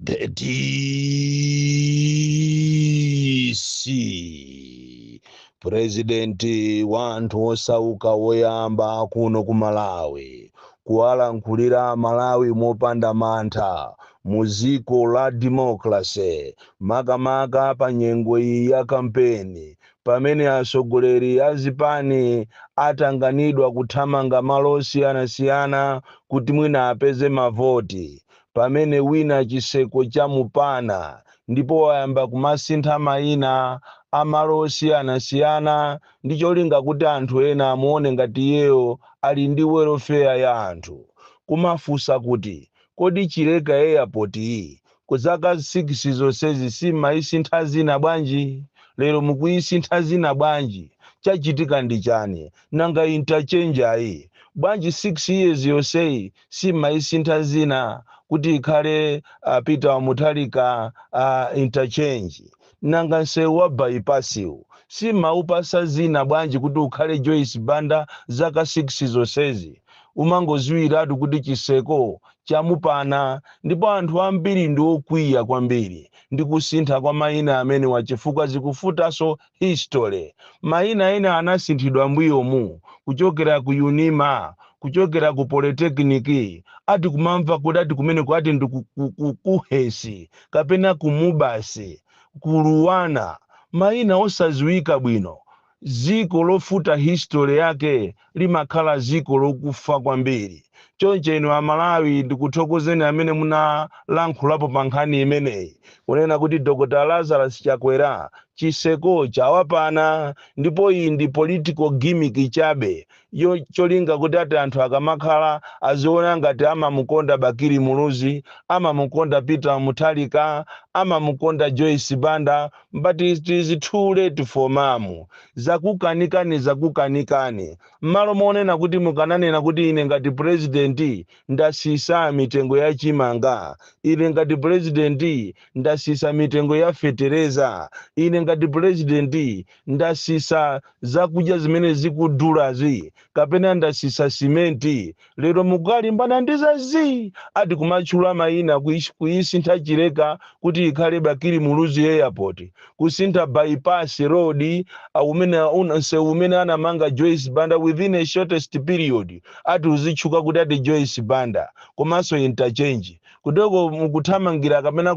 The DC, President wa anthu osauka woyamba kuno ku Malawi kuwalankhulira Malawi mopanda mantha mu dziko la democracy, makamaka pa nyengo iyi ya kampeni, pamene atsogoleri a zipani atanganidwa kuthamanga malo osiyanasiyana kuti mwina apeze mavoti, pamene wina chiseko chamupana ndipo wayamba kumasintha mayina amalo osiyanasiyana ndi cholinga kuti anthu ena amuone ngati iyeyo ali ndi welfare ya anthu. Kumafunsa kuti, kodi Chileka Airport iyi ku zaka 6 zonsezi simayisintha zina bwanji? Lero mukuyisintha zina bwanji? Chachitika ndi chani? Nanga interchange ayi bwanji 6 years yonseyi simayisintha zina kuti ikhale Peter Mutharika Interchange? Nanga msewu wa bypassiwu simaupasa zina bwanji kuti ukhale Joyce Banda zaka 6 zonsezi? Umangoziwiratu kuti chiseko chamupana, ndipo anthu ambiri ndi okwiya kwambiri ndi kusintha kwa mayina amenewa, chifukwa zikufutanso history. Mayina ena anasinthidwa mbuyomu, kuchokera ku UNIMA, kuchokera ku Polytechnic, ati kumamva kuti ati kumeneko ati ndi kuhesi kapena kumubasi kuluwana, mayina osaziwika bwino. Ziko lofuta history yake limakhala ziko lokufa kwambiri. Choncho inu Amalawi, ndikuthokozeni amene munalankhulapo pa nkhani imeneyi, kunena kuti Dr Lazarus Chakwera chiseko chawapana, ndipo iyi ndi political gimmick chabe yo cholinga kuti ati anthu akamakhala aziona ngati amamukonda Bakili Muluzi, amamukonda Peter Mutharika, amamukonda Joyce Banda. But it is too late for mamu. Zakukanikani, zakukanikani. M'malo monena kuti mukananena kuti ine ngati president ndasisa mitengo ya chimanga, ine ngati president ndasisa mitengo ya fetereza, ine ngati president ndasisa zakudya zimene zikudulazi, kapena ndasisa simenti, lero mukalimbana ndi zazi, ati kumatchula mayina, kuyisintha Chileka kuti ikhale Bakili Muluzi Airport, kusintha bypass road umene msewu umene anamanga Joyce Banda within a shortest period, ati uzitchuka kuti ati Joyce Banda, komanso interchange. Kuteko mukuthamangira kapena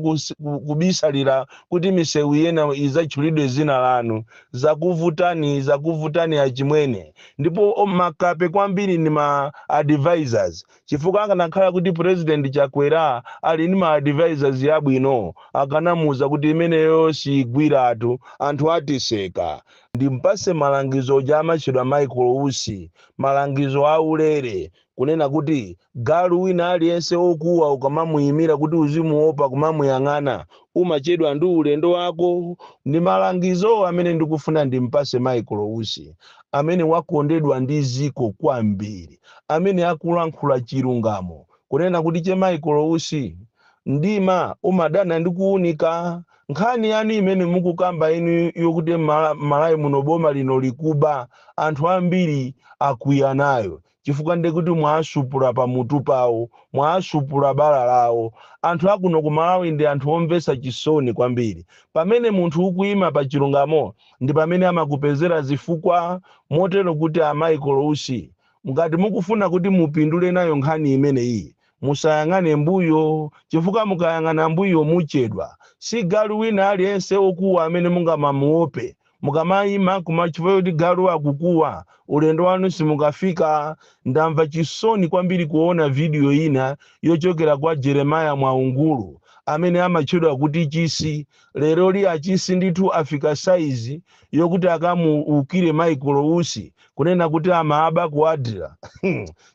kubisalira kuti misewu iyena izatchulidwe zina lanu. Zakuvutani, zakuvutani achimwene. Ndipo makape kwambiri ndi ma advisors, chifukwa akanakhala kuti President Chakwera ali ndi ma advisors yabwino, akanamuuza kuti imeneyo sigwiratu, anthu atiseka. Ndimpase malangizo uja amatchedwa Michael Usi, malangizo aulere, kunena kuti galu wina aliyense okuwa ukamamuyimira kuti uzimuopa kumamuyang'ana, umachedwa ndi ulendo wako. Ndi malangizo amene ndikufuna ndimpase Michael Usi, amene wakondedwa ndi ziko kwambiri, amene akulankhula chilungamo, kunena kuti che Michael Usi, mdima umadana ndi kuwunika. Nkhani yanu imene mukukamba inu yokuti Malawi muno boma lino likuba, anthu ambiri akwiya nayo, chifukwa ndekuti mwasupula pamutu pawo, mwasupula bala lawo. Anthu akuno ku Malawi ndi anthu omvetsa chisoni kwambiri. Pamene munthu ukuyima pa chilungamo ndi pamene amakupezera zifukwa. Motero kuti a Michael Usi, ngati mukufuna kuti mupindule nayo nkhani imeneyi, musayang'ane mbuyo, chifukwa mukayang'ana mbuyo muchedwa. Si galu wina aliyense okuwa amene mungamamuope. Mukamayima kuma chifukwa kuti galu akukuwa, ulendo wanu simukafika. Ndamva chisoni kwambiri kuona video ina yochokera kwa Jeremiah Mwaungulu amene amatchedwa kuti Chisi. Lero li achisi ndithu afika saizi yokuti akamuukire Michael Usi, kunena kuti amaaba kuadira,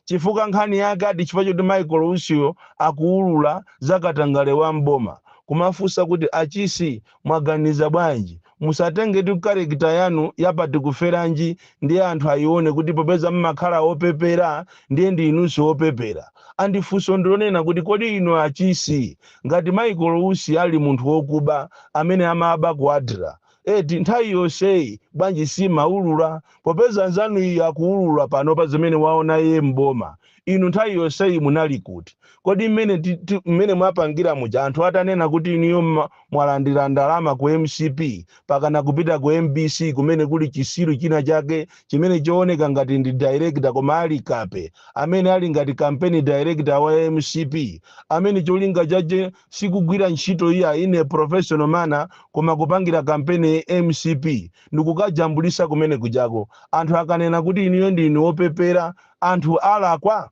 chifukwa nkhani yake ati chifukwa choti Michael Usiyo akuulula zakatangale wa mboma. Kumafunsa kuti, achisi, mwaganiza bwanji? Musatengetu character yanu yapati kuferanji ndiye anthu ayione kuti popeza mmakhala opepera ndiye ndi inunso opepera. Andifunso ndilonena kuti, kodi inu achisi, ngati Michael Usi ali munthu wokuba amene amaba kuadira eti, nthawi yonseyi bwanji simaulula, popeza nzanu iyi akuulula pano pa zimene waona iye mboma? Inu nthawi yonseyi munali kuti? Kodi mmene mwapangira muja, anthu atanena kuti inuyo mwalandira ndalama ku MCP, pakana kupita ku MBC kumene kuli chisiru china chake chimene chooneka ngati ndi director koma ali kape, amene ali ngati campaign director wa MCP, amene cholinga chache sikugwira ntchito iya in a professional manner koma kupangira campaign MCP, ndikukajambulisa kumene kujako, anthu akanena kuti inuyo ndinu wopepera, anthu alakwa?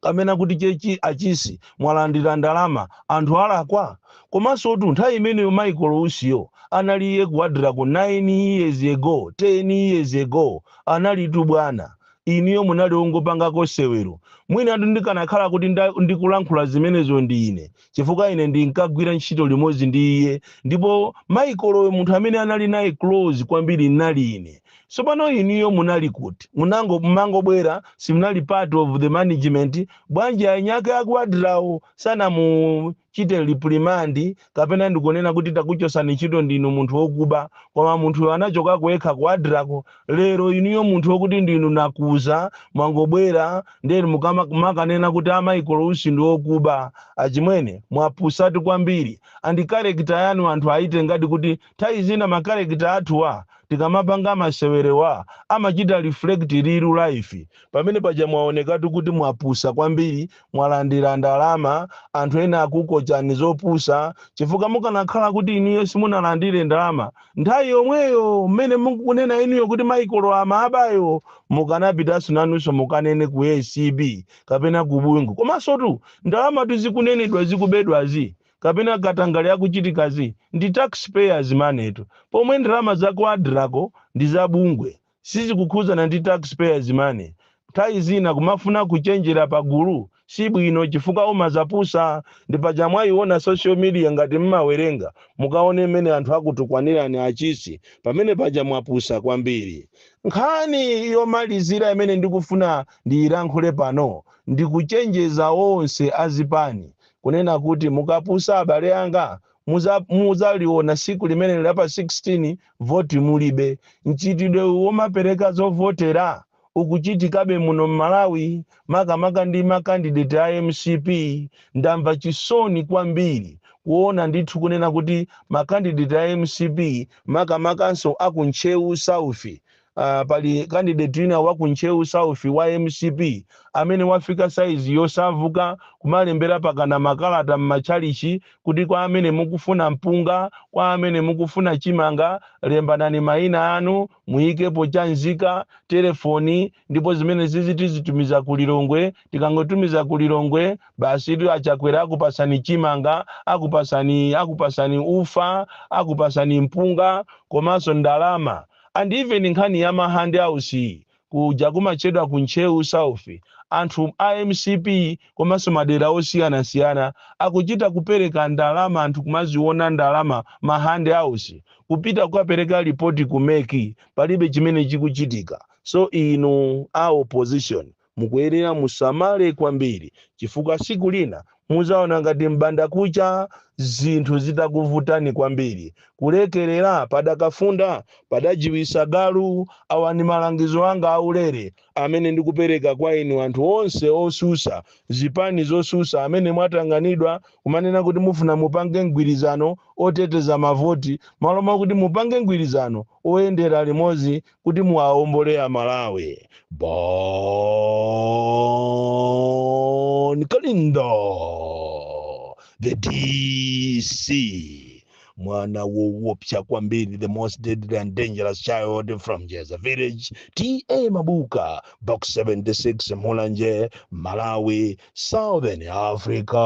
Kamena kuti chechi achisi mwalandira ndalama, anthu alakwa? Komanso tu nthawi imeneyo Michael Usiyo analiye ku ADRA ku 9 years ago, 10 years ago, analitu bwana. Iniyo munali ongopangako sewero. Mwina tu ndikanakhala kuti ndikulankhula zimenezo ndi ine, chifukwa ine ndinkagwira ntchito limodzi ndi iye, ndipo Michael munthu amene anali naye close kwambiri nali ine. Tsopano iniyo munali kuti? Munango mangobwera, simunali part of the management. Bwanji anyake aku ADRAwo sanamuchite reprimand kapena ndikunena kuti takuchosani ntchito, ndinu munthu wokuba? Koma munthu anachokako yekha ku ADRAko. Lero iniyo munthu wokuti ndinu nakuza, mwangobwera, ndeni mumakanena kuti a Michael Usi ndi wokuba. Achimwene, mwapusatu kwambiri. And character yanu anthu aite ngati kuti nthawi zina ma character athuwa tikamapanga masewerewa amachita reflect real life. Pamene paja mwaonekatu kuti mwapusa kwambiri. Mwalandira ndalama, anthu ena akukochani zopusa, chifukwa mukanakhala kuti inuyo simunalandire ndalama, nthawi yomweyo mmene mukunena inuyo kuti Michael amabayo, mukanapitanso nanunso mukanene ku ACB kapena ku bungwe. Komanso tu ndalama tuzikunenedwa zikubedwazi kapena katangale akuchitikazi ndi taxpayers money tu, pomwe ndalama za ku ADRAko ndi zabungwe, sizikukhuzana ndi taxpayers money. Nthawi zina kumafuna kuchenjera pagulu si bwino, chifukwa umazapusa. Ndi paja mwayiona social media, ngati mmawerenga, mukaone mmene anthu akutukwanirani achisi. Pamene paja mwapusa kwambiri. Nkhani yomalizira imene ndikufuna ndiyilankhule pano, ndikuchenjeza onse azipani kunena kuti mukapusa, abale anga, muzaliona siku limene lapa 16 voti mulibe. Mchitidwe womapereka zovotera ukuchitikabe muno mMalawi, makamaka ndi ma candidate a MCP. Ndamva chisoni kwambiri kuona ndithu kunena kuti ma candidate a MCP, makamakanso aku Ntcheu South, pali candidate wina wa ku Ntcheu South wa MCP amene wafika saizi yosavuka kumalembera pakana makalata m'matchalichi kuti kwa amene mukufuna mpunga, kwa amene mukufuna chimanga, lembanani mayina anu, muyikepo chanzika, telefoni, ndipo zimene zizi tizitumiza ku Lilongwe. Tikangotumiza ku Lilongwe basi tu, achakwera akupasani chimanga, akupasani ufa, akupasani mpunga komanso ndalama. And even nkhani ya ma handouts kuja kumachedwa ku Ntcheu South, anthu a MCP komanso madera osiyanasiyana akuchita kupereka ndalama, anthu kumaziona ndalama, ma handouts, kupita kukapereka ripoti ku MEC, palibe chimene chikuchitika. So inu a opposition mukuyenera musamale kwambiri, chifukwa siku lina muzaona ngati mbanda kucha zinthu zitakuvutani kwambiri. Kulekerera padakafunda padajiwisa galu. Awa ni malangizo anga aulere amene ndikupereka kwa inu anthu onse osusa, zipani zosusa, amene mwatanganidwa kumanena kuti mufuna mupange mgwirizano oteteza mavoti, malo mwakuti mupange mgwirizano oyendera limodzi kuti muwaombole Amalawi. Bon Kalindo, the DC, mwana wowopsa kwambiri, the most deadly and dangerous child from Jeza Village, TA Mabuka, Box 76, Mulanje, Malawi, Southern Africa.